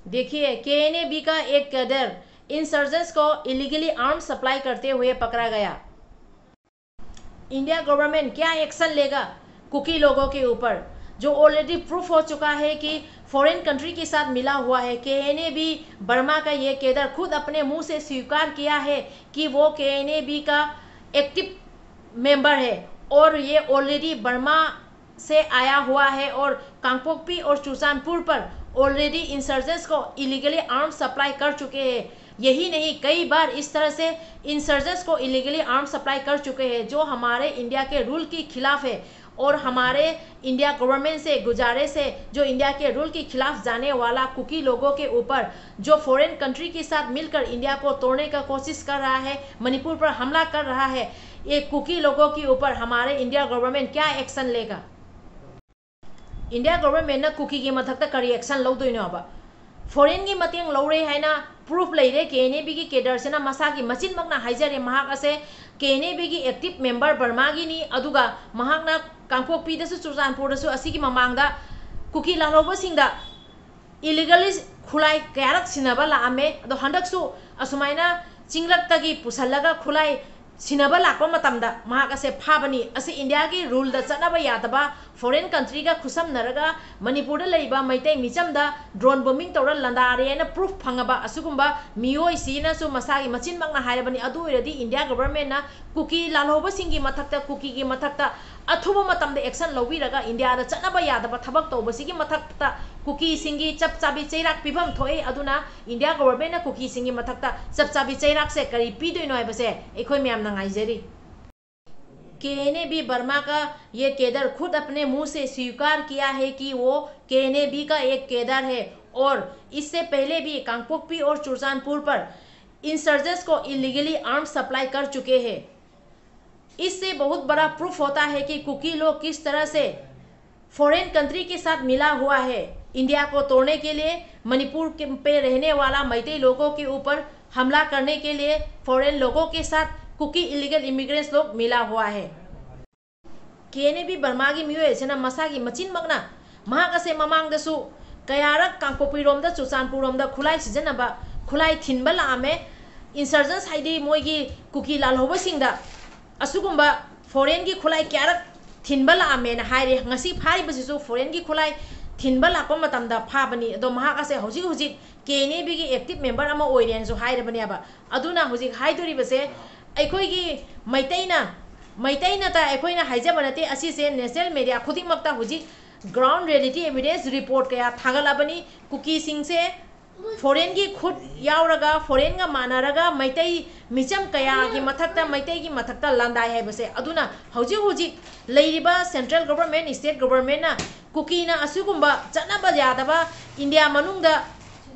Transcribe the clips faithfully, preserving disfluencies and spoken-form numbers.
देखिए, केएनएबी का एक कैडर इंसर्जेंट्स को इलीगली आर्म्स सप्लाई करते हुए पकड़ा गया। इंडिया गवर्नमेंट क्या एक्शन लेगा कुकी लोगों के ऊपर, जो ऑलरेडी प्रूफ हो चुका है कि फॉरेन कंट्री के साथ मिला हुआ है? केएनएबी बर्मा का ये कैडर खुद अपने मुंह से स्वीकार किया है कि वो केएनएबी का एक्टिव मेंबर है और ये ऑलरेडी बर्मा से आया हुआ है और कांगपोकपी और चुरचांदपुर पर ऑलरेडी इंसर्जेंट्स को इलीगली आर्म्स सप्लाई कर चुके हैं। यही नहीं, कई बार इस तरह से इंसर्जेंट्स को इलीगली आर्म्स सप्लाई कर चुके हैं, जो हमारे इंडिया के रूल के खिलाफ है। और हमारे इंडिया गवर्नमेंट से गुजारिश है, जो इंडिया के रूल के खिलाफ जाने वाला कुकी लोगों के ऊपर, जो फॉरेन कंट्री के साथ मिलकर इंडिया को तोड़ने का कोशिश कर रहा है, मणिपुर पर हमला कर रहा है, ये कुकी लोगों के ऊपर हमारे इंडिया गवर्नमेंट क्या एक्शन लेगा? इंडिया गवर्नमेंट ना कुकी के मथक तक करी एक्शन लो दो इन्हें अब फॉरेन की मतियंग लो रहे हैं ना, प्रूफ ले रहे केएनएबी की कैडर से ना मसा की मचिन मकना हाइजर है महाक असे केएनएबी की एक्टिव मेंबर बर्मा की नहीं अदुगा महाक ना कांगपोकपी दसु चुरचांदपुर दसु असी की ममांग दा कुकी लालोबो सिंह दा इलीगली खुलाई कयारक सिनबा लामे अदो हंडक सु असुमाइना चिंगलक तगी पुसलगा खुलाई ꯁꯤꯟꯅꯕ ꯂꯥꯛꯄ ꯃꯇꯝꯗ ꯃꯍꯥꯛ ꯑꯁꯦ ꯐꯥꯕꯅꯤ꯫ ꯑꯁꯤ ꯏꯟꯗꯤꯌꯥꯒꯤ ꯔꯨꯜꯗ ꯆꯠꯅꯕ ꯌꯥꯗꯕ, ꯐꯣꯔꯦꯟ ꯀꯟꯇ꯭ꯔꯤꯒ ꯈꯨꯠꯁꯝꯅꯔꯒ ꯃꯅꯤꯄꯨꯔꯗ ꯂꯩꯕ ꯃꯩꯇꯩ ꯃꯤꯆꯝꯗ ꯗ꯭ꯔꯣꯟ ꯕꯣꯝꯕꯤꯡ ꯇꯧꯔ ꯂꯥꯟꯗꯥꯔꯦ ꯍꯥꯏꯅ ꯄ꯭ꯔꯨꯐ ꯐꯪꯉꯕ ꯑꯁꯤꯒꯨꯝꯕ ꯃꯤꯑꯣꯏꯁꯤꯅꯁꯨ ꯃꯁꯥꯒꯤ ꯃꯆꯤꯟꯃꯛꯅ ꯍꯥꯏꯔꯕꯅꯤ꯫ ꯑꯗꯨ ꯑꯣꯏꯔꯗꯤ ꯏꯟꯗꯤꯌꯥ ꯒꯚꯔꯟꯃꯦꯟꯠꯅ ꯀꯨꯀꯤ ꯂꯥꯜꯍꯧꯕꯁꯤꯡꯒꯤ ꯃꯊꯛꯇ, ꯀꯨꯀꯤꯒꯤ ꯃꯊꯛꯇ ꯑꯊꯨꯕ ꯃꯇꯝꯗ ꯑꯦꯛꯁꯟ ꯂꯧꯕꯤꯔꯒ ꯏꯟꯗꯤꯌꯥꯗ ꯆꯠꯅꯕ ꯌꯥꯗꯕ ꯊꯕꯛ ꯇꯧꯕꯁꯤꯒꯤ ꯃꯊꯛꯇ ꯀꯨꯀꯤꯁꯤꯡꯒꯤ ꯆꯞ ꯆꯥꯕꯤ ꯆꯩꯔꯥꯛ ꯄꯤꯐꯝ ꯊꯣꯛꯏ꯫ ꯑꯗꯨꯅ ꯏꯟꯗꯤꯌꯥ ꯒꯣꯚꯔꯟꯃꯦꯟꯠꯅ ꯀꯨꯀꯤꯁꯤꯡꯒꯤ ꯃꯊꯛꯇ ꯆꯞ ꯆꯥꯕꯤ ꯆꯩꯔꯥꯛꯁꯦ ꯀꯔꯤ ꯄꯤꯗꯣꯏꯅꯣ ꯍꯥꯏꯕꯁꯦ ꯑꯩꯈꯣꯏ ꯃꯌꯥꯝꯅ ꯉꯥꯏꯖꯔꯤ꯫ केएनएबी बर्मा का ये कैडर खुद अपने मुंह से स्वीकार किया है कि वो केएनएबी का एक कैडर है और इससे पहले भी कांगपोकपी और चुरचांदपुर पर इंसर्जेंट्स को इलीगली आर्म्स सप्लाई कर चुके हैं। इससे बहुत बड़ा प्रूफ होता है कि कुकी लोग किस तरह से फॉरेन कंट्री के साथ मिला हुआ है। इंडिया को तोड़ने के लिए मणिपुर के पे रहने वाला मैतेई लोगों के ऊपर हमला करने के लिए फॉरेन लोगों के साथ कुकी इलीगल इमिग्रेंट्स लोग मिला हुआ है। केएनएबी बर्मा की ꯃꯤꯑꯣꯏ ꯑꯁꯤꯅ ꯃꯁꯥꯒꯤ ꯃꯆꯤꯟꯃꯛꯅ ꯃꯍꯥꯛ ꯑꯁꯦ ꯃꯃꯥꯡꯗꯁꯨ ꯀꯌꯥꯔꯛ ꯀꯥꯡꯄꯣꯛꯄꯤꯔꯣꯝꯗ, ꯆꯨꯔꯆꯥꯟꯄꯨꯔꯔꯣꯝꯗ ꯈꯨꯠꯂꯥꯏ ꯁꯤꯖꯤꯟꯅꯕ, ꯈꯨꯠꯂꯥꯏ ꯊꯤꯟꯕ ꯂꯥꯛꯑꯝꯃꯦ꯫ Insurgents ꯍꯥꯏꯗꯤ ꯃꯣꯏꯒꯤ ꯀꯨꯀꯤ ꯂꯥꯜꯍꯧꯕꯁꯤꯡꯗ ꯑꯁꯤꯒꯨꯝꯕ foreignꯒꯤ ꯈꯨꯠꯂꯥꯏ ꯀꯌꯥꯔꯛ ꯊꯤꯟꯕ ꯂꯥꯛꯑꯝꯃꯦꯅ ꯍꯥꯏꯔꯦ꯫ ꯉꯁꯤ ꯐꯥꯔꯤꯕꯁꯤꯁꯨ foreignꯒꯤ ꯈꯨꯠꯂꯥꯏ ꯊꯤꯟꯕ ꯂꯥꯛꯄ ꯃꯇꯝꯗ ꯐꯥꯕꯅꯤ꯫ ꯑꯗꯣ ꯃꯍꯥꯛ ꯑꯁꯦ ꯍꯧꯖꯤꯛ ꯍꯧꯖꯤꯛ KNABꯒꯤ active member ꯑꯃ ꯑꯣꯏꯔꯦꯅꯁꯨ ꯍꯥꯏꯔꯕꯅꯦꯕ꯫ ꯑꯗꯨꯅ ꯍꯧꯖꯤꯛ ꯍꯥꯏꯗꯣꯔꯤꯕꯁꯦ ꯑꯩꯈꯣꯏꯒꯤ ꯃꯩꯇꯩꯅ, ꯃꯩꯇꯩꯅꯇ ꯑꯩꯈꯣꯏꯅ ꯍꯥꯏꯖꯕ ꯅꯠꯇꯦ, ꯑꯁꯤꯁꯦ national media ꯈꯨꯗꯤꯡꯃꯛꯇ ꯍꯧꯖꯤꯛ ground reality evidence report ꯀꯌꯥ ꯊꯥꯒꯠꯂꯕꯅꯤ꯫ ꯀꯨꯀꯤꯁꯤꯡꯁꯦ foreignꯒꯤ ꯈꯨꯠ ꯌꯥꯎꯔꯒ, foreignꯒ ꯃꯥꯟꯅꯔꯒ ꯃꯩꯇꯩ ꯃꯤꯆꯝ ꯀꯌꯥꯒꯤ ꯃꯊꯛꯇ, ꯃꯩꯇꯩꯒꯤ ꯃꯊꯛꯇ ꯂꯥꯟꯗꯥꯏ ꯍꯥꯏꯕꯁꯦ꯫ ꯑꯗꯨꯅ ꯍꯧꯖꯤꯛ ꯍꯧꯖꯤꯛ ꯂꯩꯔꯤꯕ central government, state governmentꯅ ꯀꯨꯀꯤꯅ ꯑꯁꯤꯒꯨꯝꯕ ꯆꯠꯅꯕ ꯌꯥꯗꯕ, ꯏꯟꯗꯤꯌꯥ ꯃꯅꯨꯡꯗ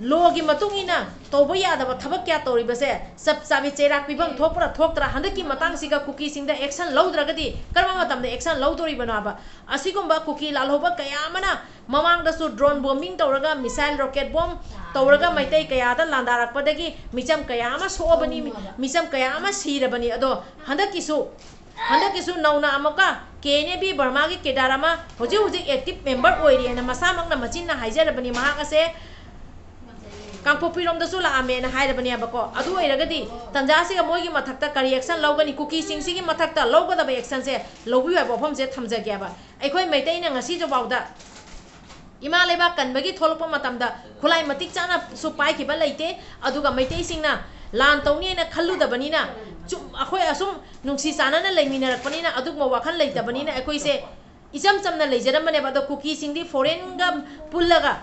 lawꯒꯤ ꯃꯇꯨꯡ ꯏꯟꯅ ꯇꯧꯕ ꯌꯥꯗꯕ ꯊꯕꯛ ꯀꯌꯥ ꯇꯧꯔꯤꯕꯁꯦ ꯆꯞ ꯆꯥꯕꯤ ꯆꯩꯔꯥꯛ ꯄꯤꯐꯝ ꯊꯣꯛꯄ꯭ꯔꯥ ꯊꯣꯛꯇ꯭ꯔꯥ? ꯍꯟꯗꯛꯀꯤ ꯃꯇꯥꯡꯁꯤꯒ ꯀꯨꯀꯤꯁꯤꯡꯗ action ꯂꯧꯗ꯭ꯔꯒꯗꯤ ꯀꯔꯝꯕ ꯃꯇꯝꯗ action ꯂꯧꯗꯣꯔꯤꯕꯅꯣ ꯍꯥꯏꯕ꯫ ꯑꯁꯤꯒꯨꯝꯕ ꯀꯨꯀꯤ ꯂꯥꯜꯍꯧꯕ ꯀꯌꯥ ꯑꯃꯅ ꯃꯃꯥꯡꯗꯁꯨ drone bombing ꯇꯧꯔꯒ, missile, rocket bomb ꯇꯧꯔꯒ ꯃꯩꯇꯩ ꯀꯌꯥꯗ ꯂꯥꯟꯗꯥꯔꯛꯄꯗꯒꯤ ꯃꯤꯆꯝ ꯀꯌꯥ ꯑꯃ ꯁꯣꯛꯑꯕꯅꯤ, ꯃꯤꯆꯝ ꯀꯌꯥ ꯑꯃ ꯁꯤꯔꯕꯅꯤ꯫ ꯑꯗꯣ ꯍꯟꯗꯛꯀꯤꯁꯨ, ꯍꯟꯗꯛꯀꯤꯁꯨ ꯅꯧꯅ ꯑꯃꯨꯛꯀ KNAB ꯕꯔꯃꯥꯒꯤ cadre ꯑꯃ ꯍꯧꯖꯤꯛ ꯍꯧꯖꯤꯛ active member ꯑꯣꯏꯔꯤꯑꯅ ꯃꯁꯥꯃꯛꯅ ꯃꯆꯤꯟꯅ ꯍꯥꯏꯖꯔꯕꯅꯤ꯫ ꯃꯍꯥꯛ ꯑꯁꯦ ꯀꯥꯡꯄꯣꯛꯄꯤꯔꯣꯝꯗꯁꯨ ꯂꯥꯛꯑꯝꯃꯦꯅ ꯍꯥꯏꯔꯕꯅꯦꯕꯀꯣ꯫ ꯑꯗꯨ ꯑꯣꯏꯔꯒꯗꯤ ꯇꯟꯖꯥꯁꯤꯒ ꯃꯣꯏꯒꯤ ꯃꯊꯛꯇ ꯀꯔꯤ action ꯂꯧꯒꯅꯤ, ꯀꯨꯀꯤꯁꯤꯡꯁꯤꯒꯤ ꯃꯊꯛꯇ ꯂꯧꯒꯗꯕ actionꯁꯦ ꯂꯧꯕꯤꯌꯨ ꯍꯥꯏꯕ ꯋꯥꯐꯝꯁꯦ ꯊꯝꯖꯒꯦꯕ꯫ ꯑꯩꯈꯣꯏ ꯃꯩꯇꯩꯅ ꯉꯁꯤꯁꯨ ꯐꯥꯎꯗ ꯏꯃꯥ ꯂꯩꯕꯥꯛ ꯀꯟꯕꯒꯤ ꯊꯣꯛꯂꯛꯄ ꯃꯇꯝꯗ ꯈꯨꯠꯂꯥꯏ ꯃꯇꯤꯛ ꯆꯥꯅꯁꯨ ꯄꯥꯏꯈꯤꯕ ꯂꯩꯇꯦ꯫ ꯑꯗꯨꯒ ꯃꯩꯇꯩꯁꯤꯡꯅ ꯂꯥꯟ ꯇꯧꯅꯤ ꯍꯥꯏꯅ ꯈꯜꯂꯨꯗꯕꯅꯤꯅ, ꯆꯨꯝ, ꯑꯩꯈꯣꯏ ꯑꯁꯨꯝ ꯅꯨꯡꯁꯤ ꯆꯥꯟꯅꯅ ꯂꯩꯃꯤꯟꯅꯔꯛꯄꯅꯤꯅ, ꯑꯗꯨꯒꯨꯝꯕ ꯋꯥꯈꯜ ꯂꯩꯇꯕꯅꯤꯅ ꯑꯩꯈꯣꯏꯁꯦ ꯏꯆꯝ ꯆꯝꯅ ꯂꯩꯖꯔꯝꯕꯅꯦꯕ꯫ ꯑꯗꯣ ꯀꯨꯀꯤꯁꯤꯡꯗꯤ foreignꯒ ꯄꯨꯜꯂꯒ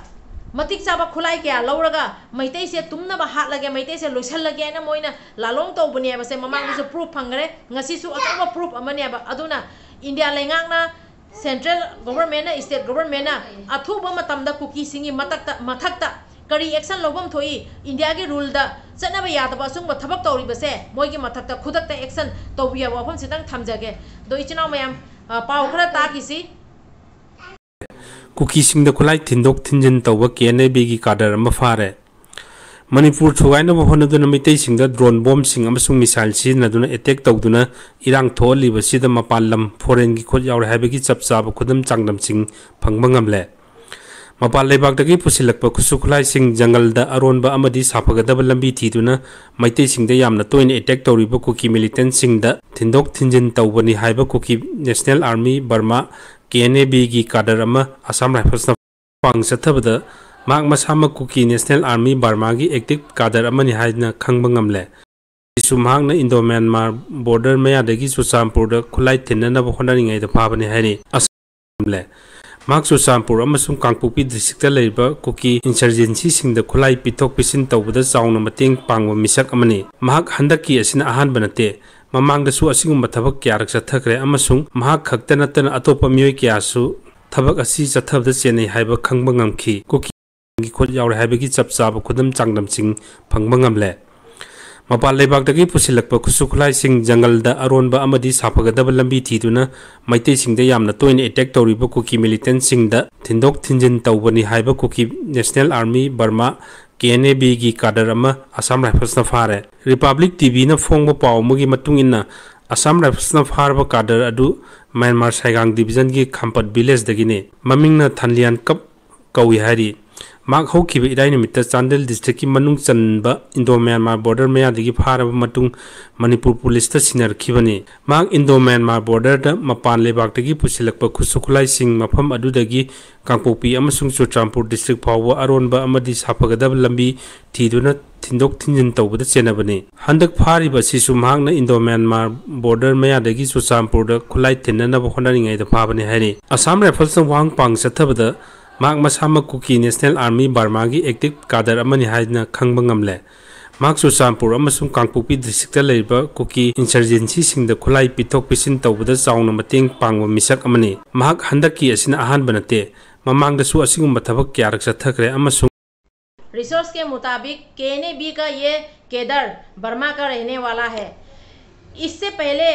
ꯃꯇꯤꯛ ꯆꯥꯕ ꯈꯨꯠꯂꯥꯏ ꯀꯌꯥ ꯂꯧꯔꯒ ꯃꯩꯇꯩꯁꯦ ꯇꯨꯝꯅꯕ ꯍꯥꯠꯂꯒꯦ, ꯃꯩꯇꯩꯁꯦ ꯂꯣꯏꯁꯜꯂꯒꯦ ꯍꯥꯏꯅ ꯃꯣꯏꯅ ꯂꯥꯂꯣꯡ ꯇꯧꯕꯅꯦꯕꯁꯦ ꯃꯃꯥꯡꯗꯁꯨ proof ꯐꯪꯈ꯭ꯔꯦ, ꯉꯁꯤꯁꯨ ꯑꯆꯧꯕ proof ꯑꯃꯅꯦꯕ꯫ ꯑꯗꯨꯅ ꯏꯟꯗꯤꯌꯥ ꯂꯩꯉꯥꯛꯅ, central governmentꯅ, state governmentꯅ ꯑꯊꯨꯕ ꯃꯇꯝꯗ ꯀꯨꯀꯤꯁꯤꯡꯒꯤ ꯃꯊꯛꯇ, ꯃꯊꯛꯇ ꯀꯔꯤ action ꯂꯧꯐꯝ ꯊꯣꯛꯏ? ꯏꯟꯗꯤꯌꯥꯒꯤ ruleꯗ ꯆꯠꯅꯕ ꯌꯥꯗꯕ ꯑꯁꯨꯝꯕ ꯊꯕꯛ ꯇꯧꯔꯤꯕꯁꯦ ꯃꯣꯏꯒꯤ ꯃꯊꯛꯇ ꯈꯨꯗꯛꯇ action ꯇꯧꯕꯤꯌꯨ ꯍꯥꯏꯕ ꯋꯥꯐꯝꯁꯤꯇꯪ ꯊꯝꯖꯒꯦ꯫ ꯑꯗꯣ ꯏꯆꯤꯟ ꯏꯅꯥꯎ ꯃꯌꯥꯝ, ꯑ, ꯄꯥꯎ ꯈꯔ ꯇꯥꯈꯤꯁꯤ꯫ ꯀꯨꯀꯤꯁꯤꯡꯗ ꯈꯨꯠꯂꯥꯏ ꯊꯤꯟꯗꯣꯛ ꯊꯤꯟꯖꯤꯟ ꯇꯧꯕ KNABꯒꯤ cadre ꯑꯃ ꯐꯥꯔꯦ꯫ ꯃꯅꯤꯄꯨꯔ ꯊꯨꯒꯥꯏꯅꯕ ꯍꯣꯠꯅꯗꯨꯅ ꯃꯩꯇꯩꯁꯤꯡꯗ drone bombꯁꯤꯡ ꯑꯃꯁꯨꯡ missile ꯁꯤꯖꯤꯟꯅꯗꯨꯅ attack ꯇꯧꯗꯨꯅ ꯏꯔꯥꯡ ꯊꯣꯛꯍꯜꯂꯤꯕꯁꯤꯗ ꯃꯄꯥꯟ ꯂꯝ foreignꯒꯤ ꯈꯨꯠ ꯌꯥꯎꯔꯦ ꯍꯥꯏꯕꯒꯤ ꯆꯞ ꯆꯥꯕ ꯈꯨꯗꯝ ꯆꯥꯡꯗꯝꯁꯤꯡ ꯐꯪꯕ ꯉꯝꯂꯦ꯫ ꯃꯄꯥꯟ ꯂꯩꯕꯥꯛꯇꯒꯤ ꯄꯨꯁꯤꯜꯂꯛꯄ ꯈꯨꯠꯁꯨ ꯈꯨꯠꯂꯥꯏꯁꯤꯡ, ꯖꯪꯒꯜꯗ ꯑꯔꯣꯟꯕ ꯑꯃꯗꯤ ꯁꯥꯐꯒꯗꯕ ꯂꯝꯕꯤ ꯊꯤꯗꯨꯅ ꯃꯩꯇꯩꯁꯤꯡꯗ ꯌꯥꯝꯅ ꯇꯣꯏꯅ ꯑꯦꯇꯦꯛ ꯇꯧꯔꯤꯕ ꯀꯨꯀꯤ ꯃꯤꯂꯤꯇꯦꯟꯁꯤꯡꯗ ꯊꯤꯟꯗꯣꯛ ꯊꯤꯟꯖꯤꯟ ꯇꯧꯕꯅꯤ ꯍꯥꯏꯕ Kuki national army Burma, K N A ꯕꯤꯒꯤ ꯀꯥꯗꯔ ꯑꯃ ꯑꯁꯥꯝ ꯔꯥꯏꯐꯜꯁꯅ ꯄꯥꯡ ꯆꯠꯊꯕꯗ ꯃꯍꯥꯛ ꯃꯁꯥꯃꯛ ꯀꯨꯀꯤ ꯅꯦꯁꯅꯦꯜ ꯑꯥꯔꯃꯤ ꯕꯔꯃꯥꯒꯤ ꯑꯦꯛꯇꯤꯚ ꯀꯥꯗꯔ ꯑꯃꯅꯤ ꯍꯥꯏꯗꯨꯅ ꯈꯪꯕ ꯉꯝꯂꯦ꯫ ꯁꯤꯁꯨ ꯃꯍꯥꯛꯅ ꯏꯟꯗꯣ ꯃ꯭ꯌꯥꯟꯃꯥꯔ ꯕꯣꯔꯗꯔ ꯃꯌꯥꯗꯒꯤ ꯆꯨꯔꯆꯥꯟꯄꯨꯔꯗ ꯈꯨꯠꯂꯥꯏ ꯊꯤꯟꯅꯅꯕ ꯍꯣꯠꯅꯔꯤꯉꯩꯗ ꯐꯥꯕꯅꯤ ꯍꯥꯏꯔꯤ꯫ ꯑꯁꯥꯝ ꯉꯝꯂꯦ꯫ ꯃꯍꯥꯛ ꯆꯨꯔꯆꯥꯟꯄꯨꯔ ꯑꯃꯁꯨꯡ ꯀꯥꯡꯄꯣꯛꯄꯤ ꯗꯤꯁꯇ꯭ꯔꯤꯛꯇ ꯂꯩꯔꯤꯕ ꯀꯨꯀꯤ ꯏꯟꯁꯔꯖꯦꯟꯁꯤꯁꯤꯡꯗ ꯈꯨꯠꯂꯥꯏ ꯄꯤꯊꯣꯛ ꯄꯤꯁꯤꯟ ꯇꯧꯕꯗ ꯆꯥꯎꯅ ꯃꯇꯦꯡ ꯄꯥꯡꯕ ꯃꯤꯁꯛ ꯑꯃꯅꯤ꯫ ꯃꯍꯥꯛ ꯍꯟꯗꯛꯀꯤ ꯑꯁꯤꯅ ꯑꯍꯥꯟꯕ ꯅꯠꯇꯦ꯫ ꯃꯃꯥꯡꯗꯁꯨ ꯑꯁꯤꯒꯨꯝꯕ ꯊꯕꯛ ꯀꯌꯥꯔꯛ ꯆꯠꯊꯈ꯭ꯔꯦ ꯑꯃꯁꯨꯡ ꯃꯍꯥꯛ ꯈꯛꯇ ꯅꯠꯇꯅ ꯑꯇꯣꯞꯄ ꯃꯤꯑꯣꯏ ꯀꯌꯥꯁꯨ ꯊꯕꯛ ꯑꯁꯤ ꯆꯠꯊꯕꯗ ꯆꯦꯟꯅꯩ ꯍꯥꯏꯕ ꯈꯪꯕ ꯉꯝꯈꯤ꯫ ꯀꯨꯀꯤꯒꯤ ꯈꯨꯠ ꯌꯥꯎꯔꯦ ꯍꯥꯏꯕꯒꯤ ꯆꯞ ꯆꯥꯕ ꯈꯨꯗꯝ ꯆꯥꯡꯗꯝꯁꯤꯡ ꯐꯪꯕ ꯉꯝꯂꯦ꯫ ꯃꯄꯥꯟ ꯂꯩꯕꯥꯛꯇꯒꯤ ꯄꯨꯁꯤꯜꯂꯛꯄ ꯈꯨꯠꯁꯨ ꯈꯨꯠꯂꯥꯏꯁꯤꯡ, ꯖꯪꯒꯜꯗ ꯑꯔꯣꯟꯕ ꯑꯃꯗꯤ ꯁꯥꯐꯒꯗꯕ ꯂꯝꯕꯤ ꯊꯤꯗꯨꯅ ꯃꯩꯇꯩꯁꯤꯡꯗ ꯌꯥꯝꯅ ꯇꯣꯏꯅ ꯑꯦꯇꯦꯛ ꯇꯧꯔꯤꯕ ꯀꯨꯀꯤ ꯃꯤꯂꯤꯇꯦꯟꯁꯤꯡꯗ ꯊꯤꯟꯗꯣꯛ ꯊꯤꯟꯖꯤꯟ ꯇꯧꯕꯅꯤ ꯍꯥꯏꯕ Kuki national army Burma, K N A ꯕꯤꯒꯤ ꯀꯥꯗꯔ ꯑꯃ ꯑꯁꯥꯝ ꯔꯥꯏꯐꯜꯁꯅ ꯐꯥꯔꯦ꯫ ꯔꯤꯄꯕ꯭ꯂꯤꯛ ꯇꯤ ꯚꯤꯅ ꯐꯣꯡꯕ ꯄꯥꯎ ꯑꯃꯒꯤ ꯃꯇꯨꯡ ꯏꯟꯅ, ꯑꯁꯥꯝ ꯔꯥꯏꯐꯜꯁꯅ ꯐꯥꯔꯕ ꯀꯥꯗꯔ ꯑꯗꯨ ꯃ꯭ꯌꯥꯟꯃꯥꯔ ꯁꯥꯏꯒꯥꯡ ꯗꯤꯕꯤꯖꯟꯒꯤ ꯈꯥꯝꯄꯠ ꯚꯤꯂꯦꯖꯗꯒꯤꯅꯤ꯫ ꯃꯃꯤꯡꯅ ꯊꯟꯂꯤꯌꯥꯟ ꯀꯞ ꯀꯧꯏ ꯍꯥꯏꯔꯤ꯫ ꯃꯍꯥꯛ ꯍꯧꯈꯤꯕ ꯏꯔꯥꯏ ꯅꯨꯃꯤꯠꯇ ꯆꯥꯟꯗꯦꯜ ꯗꯤꯁꯇ꯭ꯔꯤꯛꯀꯤ ꯃꯅꯨꯡ ꯆꯟꯕ ꯏꯟꯗꯣ ꯃ꯭ꯌꯥꯟꯃꯥꯔ ꯕꯣꯔꯗꯔ ꯃꯌꯥꯗꯒꯤ ꯐꯥꯔꯕ ꯃꯇꯨꯡ ꯃꯅꯤꯄꯨꯔ ꯄꯨꯂꯤꯁꯇ ꯁꯤꯟꯅꯔꯛꯈꯤꯕꯅꯤ꯫ ꯃꯍꯥꯛ ꯏꯟꯗꯣ ꯃ꯭ꯌꯥꯟꯃꯥꯔ ꯕꯣꯔꯗꯔꯗ ꯃꯄꯥꯟ ꯂꯩꯕꯥꯛꯇꯒꯤ ꯄꯨꯁꯤꯜꯂꯛꯄ ꯈꯨꯠꯁꯨ ꯈꯨꯠꯂꯥꯏꯁꯤꯡ ꯃꯐꯝ ꯑꯗꯨꯗꯒꯤ ꯀꯥꯡꯄꯣꯛꯄꯤ ꯑꯃꯁꯨꯡ ꯆꯨꯔꯆꯥꯟꯄꯨꯔ ꯗꯤꯁꯇ꯭ꯔꯤꯛ ꯐꯥꯎꯕ ꯑꯔꯣꯟꯕ ꯑꯃꯗꯤ ꯁꯥꯐꯒꯗꯕ ꯂꯝꯕꯤ ꯊꯤꯗꯨꯅ ꯊꯤꯟꯗꯣꯛ ꯊꯤꯟꯖꯤꯟ ꯇꯧꯕꯗ ꯆꯦꯟꯅꯕꯅꯤ꯫ ꯍꯟꯗꯛ ꯐꯥꯔꯤꯕ ꯑꯁꯤꯁꯨ ꯃꯍꯥꯛꯅ ꯏꯟꯗꯣ ꯃ꯭ꯌꯥꯟꯃꯥꯔ ꯕꯣꯔꯗꯔ ꯃꯌꯥꯗꯒꯤ ꯆꯨꯔꯆꯥꯟꯄꯨꯔꯗ ꯈꯨꯠꯂꯥꯏ ꯊꯤꯟꯅꯅꯕ ꯍꯣꯠꯅꯔꯤꯉꯩꯗ ꯐꯥꯕꯅꯤ ꯍꯥꯏꯔꯤ꯫ ꯑꯁꯥꯝ ꯔꯥꯏꯐꯜꯁꯅ ꯋꯥꯍꯪ ꯄꯥꯡ ꯆꯠꯊꯕꯗ ꯃꯍꯥꯛ ꯃꯁꯥꯃꯛ ꯀꯨꯀꯤ ꯅꯦꯁꯅꯦꯜ ꯑꯥꯔꯃꯤ ꯕꯔꯃꯥꯒꯤ ꯑꯦꯛꯇꯤꯚ ꯀꯥꯗꯔ ꯑꯃꯅꯤ ꯍꯥꯏꯗꯨꯅ ꯈꯪꯕ ꯉꯝꯂꯦ꯫ ꯃꯍꯥꯛ ꯆꯨꯔꯆꯥꯟꯄꯨꯔ ꯑꯃꯁꯨꯡ ꯀꯥꯡꯄꯣꯛꯄꯤ ꯗꯤꯁꯇ꯭ꯔꯤꯛꯇ ꯂꯩꯔꯤꯕ ꯀꯨꯀꯤ ꯏꯟꯁꯔꯖꯦꯟꯁꯤꯁꯤꯡꯗ ꯈꯨꯠꯂꯥꯏ ꯄꯤꯊꯣꯛ ꯄꯤꯁꯤꯟ ꯇꯧꯕꯗ ꯆꯥꯎꯅ ꯃꯇꯦꯡ ꯄꯥꯡꯕ ꯃꯤꯁꯛ ꯑꯃꯅꯤ꯫ ꯃꯍꯥꯛ ꯍꯟꯗꯛꯀꯤ ꯑꯁꯤꯅ ꯑꯍꯥꯟꯕ ꯅꯠꯇꯦ꯫ ꯃꯃꯥꯡꯗꯁꯨ ꯑꯁꯤꯒꯨꯝꯕ ꯊꯕꯛ ꯀꯌꯥꯔꯛ ꯆꯠꯊꯈ꯭ꯔꯦ ꯑꯃꯁꯨꯡ रिसोर्स के मुताबिक केएनएबी का ये केडर बर्मा का रहने वाला है। इससे पहले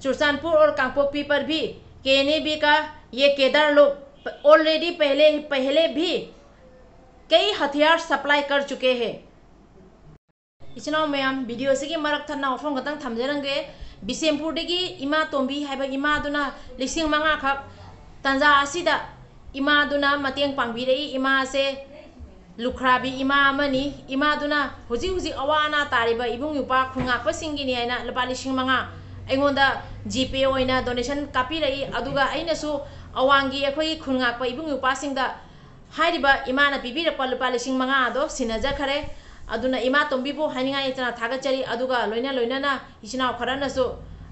चुरचानपुर और कांगपोकपी पर भी केएनएबी का ये केडर लोग ऑलरेडी पहले पहले भी कई हथियार सप्लाई कर चुके हैं। ꯏꯆꯤꯟ ꯏꯅꯥꯎ ꯃꯌꯥꯝ, ꯚꯤꯗꯤꯑꯣ ꯑꯁꯤꯒꯤ ꯃꯔꯛ ꯊꯠꯅ ꯋꯥꯐꯝ ꯈꯛꯇꯪ ꯊꯝꯖꯔꯝꯒꯦ꯫ ꯕꯤꯁꯦꯝꯄꯨꯔꯗꯒꯤ ꯏꯃꯥ ꯇꯣꯝꯕꯤ ꯍꯥꯏꯕ ꯏꯃꯥꯗꯨꯅ ꯂꯤꯁꯤꯡ ꯃꯉꯥ ꯈꯛ ꯇꯥꯟꯖꯥ ꯑꯁꯤꯗ ꯏꯃꯥꯗꯨꯅ ꯃꯇꯦꯡ ꯄꯥꯡꯕꯤꯔꯛꯏ꯫ ꯏꯃꯥꯁꯦ ꯂꯨꯈ꯭ꯔꯥꯕꯤ ꯏꯃꯥ ꯑꯃꯅꯤ꯫ ꯏꯃꯥꯗꯨꯅ ꯍꯧꯖꯤꯛ ꯍꯧꯖꯤꯛ ꯑꯋꯥ ꯑꯅꯥ ꯇꯥꯔꯤꯕ ꯏꯕꯨꯡ ꯏꯄ꯭ꯋꯥ ꯈꯨꯟꯉꯥꯛꯄꯁꯤꯡꯒꯤꯅꯤ ꯍꯥꯏꯅ ꯂꯨꯄꯥ ꯂꯤꯁꯤꯡ ꯃꯉꯥ ꯑꯩꯉꯣꯟꯗ ꯖꯤꯄꯦ ꯑꯣꯏꯅ ꯗꯣꯅꯦꯁꯟ ꯀꯥꯞꯄꯤꯔꯛꯏ꯫ ꯑꯗꯨꯒ ꯑꯩꯅꯁꯨ ꯑꯋꯥꯡꯒꯤ ꯑꯩꯈꯣꯏꯒꯤ ꯈꯨꯟꯉꯥꯛꯄ ꯏꯕꯨꯡ ꯏꯄ꯭ꯋꯥꯁꯤꯡꯗ ꯍꯥꯏꯔꯤꯕ ꯏꯃꯥꯅ ꯄꯤꯕꯤꯔꯛꯄ ꯂꯨꯄꯥ ꯂꯤꯁꯤꯡ ꯃꯉꯥ ꯑꯗꯣ ꯁꯤꯟꯅꯖꯈꯔꯦ꯫ ꯑꯗꯨꯅ ꯏꯃꯥ ꯇꯣꯝꯕꯤꯕꯨ ꯍꯥꯏꯅꯤꯡꯉꯥꯏ ꯂꯩꯇꯅ ꯊꯥꯒꯠꯆꯔꯤ꯫ ꯑꯗꯨꯒ ꯂꯣꯏꯅ ꯂꯣꯏꯅꯅ ꯏꯆꯤꯟ ꯏꯅꯥꯎ ꯈꯔꯅꯁꯨ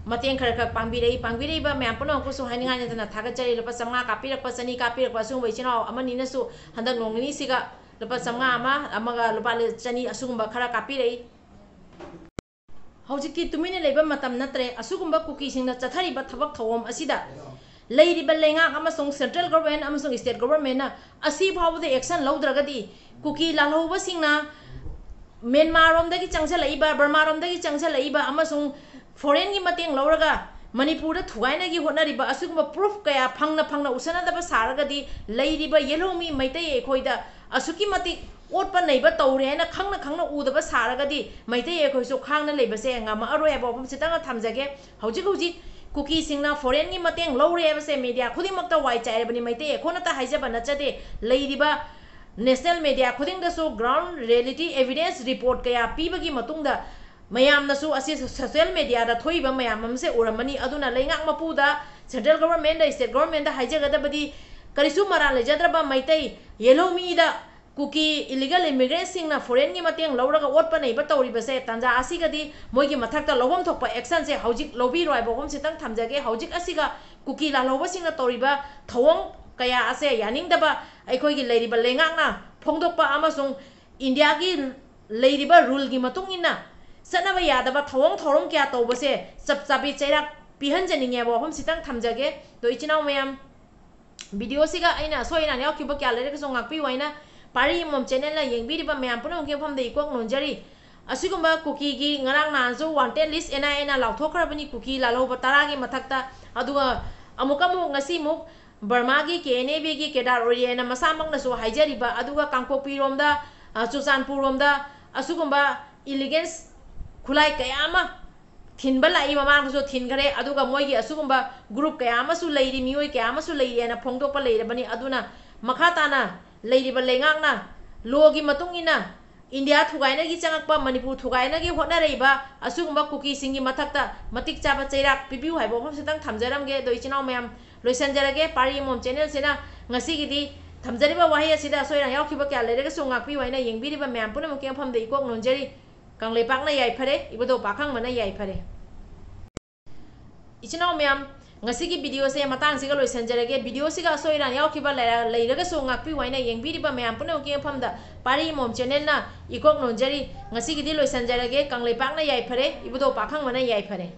ꯃꯇꯦꯡ ꯈꯔ ꯈꯔ ꯄꯥꯡꯕꯤꯔꯛꯏ꯫ ꯄꯥꯡꯕꯤꯔꯛꯏꯕ ꯃꯌꯥꯝ ꯄꯨꯝꯅꯃꯛꯄꯨꯁꯨ ꯍꯥꯏꯅꯤꯡꯉꯥꯏ ꯂꯩꯇꯅ ꯊꯥꯒꯠꯆꯔꯤ꯫ ꯂꯨꯄꯥ ꯆꯥꯝꯃꯉꯥ ꯀꯥꯞꯄꯤꯔꯛꯄ, ꯆꯅꯤ ꯀꯥꯞꯄꯤꯔꯛꯄ ꯑꯁꯤꯒꯨꯝꯕ ꯏꯆꯤꯟ ꯏꯅꯥꯎ ꯑꯃꯅꯤꯅꯁꯨ ꯍꯟꯗꯛ ꯅꯣꯡ ꯅꯤꯅꯤꯁꯤꯒ ꯂꯨꯄꯥ ꯆꯥꯝꯃꯉꯥ ꯑꯃ, ꯑꯃꯒ ꯂꯨꯄꯥ ꯆꯅꯤ ꯑꯁꯤꯒꯨꯝꯕ ꯈꯔ ꯀꯥꯞꯄꯤꯔꯛꯏ꯫ ꯍꯧꯖꯤꯛꯇꯤ ꯇꯨꯃꯤꯟꯅ ꯂꯩꯕ ꯃꯇꯝ ꯅꯠꯇ꯭ꯔꯦ꯫ ꯑꯁꯤꯒꯨꯝꯕ ꯀꯨꯀꯤꯁꯤꯡꯅ ꯆꯠꯊꯔꯤꯕ ꯊꯕꯛ ꯊꯧꯑꯣꯡ ꯑꯁꯤꯗ ꯂꯩꯔꯤꯕ ꯂꯩꯉꯥꯛ ꯑꯃꯁꯨꯡ central government ꯑꯃꯁꯨꯡ state governmentꯅ ꯑꯁꯤ ꯐꯥꯎꯕꯗ action ꯂꯧꯗ꯭ꯔꯒꯗꯤ ꯀꯨꯀꯤ ꯂꯥꯜꯍꯧꯕꯁꯤꯡꯅ ꯃ꯭ꯌꯥꯟꯃꯥꯔꯔꯣꯝꯗꯒꯤ ꯆꯪꯁꯤꯜꯂꯛꯏꯕ, ꯕꯔꯃꯥꯔꯣꯝꯗꯒꯤ ꯆꯪꯁꯤꯜꯂꯛꯏꯕ ꯑꯃꯁꯨꯡ foreignꯒꯤ ꯃꯇꯦꯡ ꯂꯧꯔꯒ ꯃꯅꯤꯄꯨꯔꯗ ꯊꯨꯒꯥꯏꯅꯒꯤ ꯍꯣꯠꯅꯔꯤꯕ ꯑꯁꯤꯒꯨꯝꯕ proof ꯀꯌꯥ ꯐꯪꯅ ꯐꯪꯅ ꯎꯁꯟꯅꯗꯕ ꯁꯥꯔꯒꯗꯤ ꯂꯩꯔꯤꯕ ꯌꯦꯜꯍꯧꯃꯤ ꯃꯩꯇꯩ ꯑꯩꯈꯣꯏꯗ ꯑꯁꯨꯛꯀꯤ ꯃꯇꯤꯛ ꯑꯣꯠꯄ ꯅꯩꯕ ꯇꯧꯔꯦ ꯍꯥꯏꯅ ꯈꯪꯅ ꯈꯪꯅ ꯎꯗꯕ ꯁꯥꯔꯒꯗꯤ ꯃꯩꯇꯩ ꯑꯩꯈꯣꯏꯁꯨ ꯈꯥꯡꯅ ꯂꯩꯕꯁꯦ ꯉꯝꯃꯛꯑꯔꯣꯏ ꯍꯥꯏꯕ ꯋꯥꯐꯝꯁꯤꯇꯪ ꯊꯝꯖꯒꯦ꯫ ꯍꯧꯖꯤꯛ ꯍꯧꯖꯤꯛ ꯀꯨꯀꯤꯁꯤꯡꯅ foreignꯒꯤ ꯃꯇꯦꯡ ꯂꯧꯔꯦ ꯍꯥꯏꯕꯁꯦ media ꯈꯨꯗꯤꯡꯃꯛꯇ ꯋꯥꯏ ꯆꯥꯏꯔꯕꯅꯤ꯫ ꯃꯩꯇꯩ ꯑꯩꯈꯣꯏꯅꯇ ꯍꯥꯏꯖꯕ ꯅꯠꯆꯗꯦ, ꯂꯩꯔꯤꯕ national media ꯈꯨꯗꯤꯡꯗꯁꯨ ground reality evidence report ꯀꯌꯥ ꯄꯤꯕꯒꯤ ꯃꯇꯨꯡꯗ ꯃꯌꯥꯝꯅꯁꯨ ꯑꯁꯤ social mediaꯗ ꯊꯣꯛꯏꯕ ꯃꯌꯥꯝ ꯑꯃꯁꯦ ꯎꯔꯝꯃꯅꯤ꯫ ꯑꯗꯨꯅ ꯂꯩꯉꯥꯛ ꯃꯄꯨꯗ, central governmentꯗ, state governmentꯗ ꯍꯥꯏꯖꯒꯗꯕꯗꯤ ꯀꯔꯤꯁꯨ ꯃꯔꯥꯜ ꯂꯩꯖꯗ꯭ꯔꯕ ꯃꯩꯇꯩ ꯌꯦꯜꯍꯧꯃꯤꯗ ꯀꯨꯀꯤ illegal immigrantꯁꯤꯡꯅ foreignꯒꯤ ꯃꯇꯦꯡ ꯂꯧꯔꯒ ꯑꯣꯠꯄ ꯅꯩꯕ ꯇꯧꯔꯤꯕꯁꯦ ꯇꯥꯟꯖꯥ ꯑꯁꯤꯒꯗꯤ ꯃꯣꯏꯒꯤ ꯃꯊꯛꯇ ꯂꯧꯐꯝ ꯊꯣꯛꯄ actionꯁꯦ ꯍꯧꯖꯤꯛ ꯂꯧꯕꯤꯔꯣ ꯍꯥꯏꯕ ꯋꯥꯐꯝꯁꯤꯇꯪ ꯊꯝꯖꯒꯦ꯫ ꯍꯧꯖꯤꯛ ꯑꯁꯤꯒ ꯀꯨꯀꯤ ꯂꯥꯜꯍꯧꯕꯁꯤꯡꯅ ꯇꯧꯔꯤꯕ ꯊꯧꯑꯣꯡ ꯀꯌꯥ ꯑꯁꯦ ꯌꯥꯅꯤꯡꯗꯕ ꯑꯩꯈꯣꯏꯒꯤ ꯂꯩꯔꯤꯕ ꯂꯩꯉꯥꯛꯅ ꯐꯣꯡꯗꯣꯛꯄ ꯑꯃꯁꯨꯡ ꯏꯟꯗꯤꯌꯥꯒꯤ ꯂꯩꯔꯤꯕ ruleꯒꯤ ꯃꯇꯨꯡ ꯏꯟꯅ ꯆꯠꯅꯕ ꯌꯥꯗꯕ ꯊꯧꯑꯣꯡ ꯊꯧꯔꯝ ꯀꯌꯥ ꯇꯧꯕꯁꯦ ꯆꯞ ꯆꯥꯕꯤ ꯆꯩꯔꯥꯛ ꯄꯤꯍꯟꯖꯅꯤꯡꯉꯦ ꯍꯥꯏꯕ ꯋꯥꯐꯝꯁꯤꯇꯪ ꯊꯝꯖꯒꯦ꯫ ꯑꯗꯣ ꯏꯆꯤꯟ ꯏꯅꯥꯎ ꯃꯌꯥꯝ, videoꯁꯤꯒ ꯑꯩꯅ ꯑꯁꯣꯏ ꯑꯔꯥꯟ ꯌꯥꯎꯈꯤꯕ ꯀꯌꯥ ꯂꯩꯔꯒꯁꯨ ꯉꯥꯛꯄꯤꯌꯨ ꯍꯥꯏꯅ ꯄꯥꯔꯤ ꯑꯃꯃꯝ channelꯅ ꯌꯦꯡꯕꯤꯔꯤꯕ ꯃꯌꯥꯝ ꯄꯨꯝꯅꯃꯛꯀꯤ ꯃꯐꯝꯗ ꯏꯀꯣꯛ ꯅꯣꯟꯖꯔꯤ꯫ ꯑꯁꯤꯒꯨꯝꯕ ꯀꯨꯀꯤꯒꯤ ꯉꯔꯥꯡ ꯅꯍꯥꯟꯁꯨ wanted list ꯑꯦꯟ ꯑꯥꯏ ꯑꯦꯅ ꯂꯥꯎꯊꯣꯛꯈ꯭ꯔꯕꯅꯤ ꯀꯨꯀꯤ ꯂꯥꯜꯍꯧꯕ ꯇꯔꯥꯒꯤ ꯃꯊꯛꯇ꯫ ꯑꯗꯨꯒ ꯑꯃꯨꯛꯀ ꯑꯃꯨꯛ ꯉꯁꯤꯃꯨꯛ ꯕꯔꯃꯥꯒꯤ ꯀꯦ ꯑꯦꯟ ꯑꯦ ꯕꯤꯒꯤ ꯀꯦꯗꯥꯔ ꯑꯣꯏꯔꯤ ꯍꯥꯏꯅ ꯃꯁꯥꯃꯛꯅꯁꯨ ꯍꯥꯏꯖꯔꯤꯕ, ꯑꯗꯨꯒ ꯀꯥꯡꯄꯣꯛꯄꯤꯔꯣꯝꯗ, ꯑ, ꯆꯨꯔꯆꯥꯟꯄꯨꯔꯔꯣꯝꯗ, ꯑꯁꯤꯒꯨꯝꯕ illegal ꯈꯨꯠꯂꯥꯏ ꯀꯌꯥ ꯑꯃ ꯊꯤꯟꯕ ꯂꯥꯛꯏ, ꯃꯃꯥꯡꯗꯁꯨ ꯊꯤꯟꯈ꯭ꯔꯦ꯫ ꯑꯗꯨꯒ ꯃꯣꯏꯒꯤ ꯑꯁꯤꯒꯨꯝꯕ group ꯀꯌꯥ ꯑꯃꯁꯨ ꯂꯩꯔꯤ, ꯃꯤꯑꯣꯏ ꯀꯌꯥ ꯑꯃꯁꯨ ꯂꯩꯔꯤ ꯍꯥꯏꯅ ꯐꯣꯡꯗꯣꯛꯄ ꯂꯩꯔꯕꯅꯤ꯫ ꯑꯗꯨꯅ ꯃꯈꯥ ꯇꯥꯅ ꯂꯩꯔꯤꯕ ꯂꯩꯉꯥꯛꯅ ꯂꯣꯒꯤ ꯃꯇꯨꯡ ꯏꯟꯅ ꯏꯟꯗꯤꯌꯥ ꯊꯨꯒꯥꯏꯅꯒꯤ ꯆꯪꯉꯛꯄ, ꯃꯅꯤꯄꯨꯔ ꯊꯨꯒꯥꯏꯅꯒꯤ ꯍꯣꯠꯅꯔꯛꯏꯕ ꯑꯁꯤꯒꯨꯝꯕ ꯀꯨꯀꯤꯁꯤꯡꯒꯤ ꯃꯊꯛꯇ ꯃꯇꯤꯛ ꯆꯥꯕ ꯆꯩꯔꯥꯛ ꯄꯤꯕꯤꯌꯨ ꯍꯥꯏꯕ ꯋꯥꯐꯝꯁꯤꯇꯪ ꯊꯝꯖꯔꯝꯒꯦ꯫ ꯑꯗꯣ ꯏꯆꯤꯟ ꯏꯅꯥꯎ ꯃꯌꯥꯝ, ꯂꯣꯏꯁꯤꯟꯖꯔꯒꯦ꯫ ꯄꯥꯔꯤ ꯑꯃꯣꯝ channelꯁꯤꯅ ꯉꯁꯤꯒꯤꯗꯤ ꯊꯝꯖꯔꯤꯕ ꯋꯥꯍꯩ ꯑꯁꯤꯗ ꯑꯁꯣꯏ ꯑꯔꯥꯟ ꯌꯥꯎꯈꯤꯕ ꯀꯌꯥ ꯂꯩꯔꯒꯁꯨ ꯉꯥꯛꯄꯤꯌꯨ ꯍꯥꯏꯅ ꯌꯦꯡꯕꯤꯔꯤꯕ ꯃꯌꯥꯝ ꯄꯨꯝꯅꯃꯛꯀꯤ ꯃꯐꯝꯗ ꯏꯀꯣꯛ ꯅꯣꯟꯖꯔꯤ꯫ ꯀꯪꯂꯩꯄꯥꯛꯅ ꯌꯥꯏꯐꯔꯦ, ꯏꯕꯨꯙꯧ ꯄꯥꯈꯪꯕꯅ ꯌꯥꯏꯐꯔꯦ꯫ ꯏꯆꯤꯟ ꯏꯅꯥꯎ ꯃꯌꯥꯝ, ꯉꯁꯤꯒꯤ videoꯁꯦ ꯃꯇꯥꯡꯁꯤꯒ ꯂꯣꯏꯁꯤꯟꯖꯔꯒꯦ꯫ Videoꯁꯤꯒ ꯑꯁꯣꯏ ꯑꯔꯥꯟ ꯌꯥꯎꯈꯤꯕ ꯂꯩꯔ-, ꯂꯩꯔꯒꯁꯨ ꯉꯥꯛꯄꯤꯌꯨ ꯍꯥꯏꯅ ꯌꯦꯡꯕꯤꯔꯤꯕ ꯃꯌꯥꯝ ꯄꯨꯝꯅꯃꯛꯀꯤ ꯃꯐꯝꯗ ꯄꯥꯔꯤ ꯑꯃꯣꯝ channelꯅ ꯏꯀꯣꯛ ꯅꯣꯟꯖꯔꯤ꯫ ꯉꯁꯤꯒꯤꯗꯤ ꯂꯣꯏꯁꯤꯟꯖꯔꯒꯦ꯫ ꯀꯪꯂꯩꯄꯥꯛꯅ ꯌꯥꯏꯐꯔꯦ, ꯏꯕꯨꯙꯧ ꯄꯥꯈꯪꯕꯅ ꯌꯥꯏꯐꯔꯦ꯫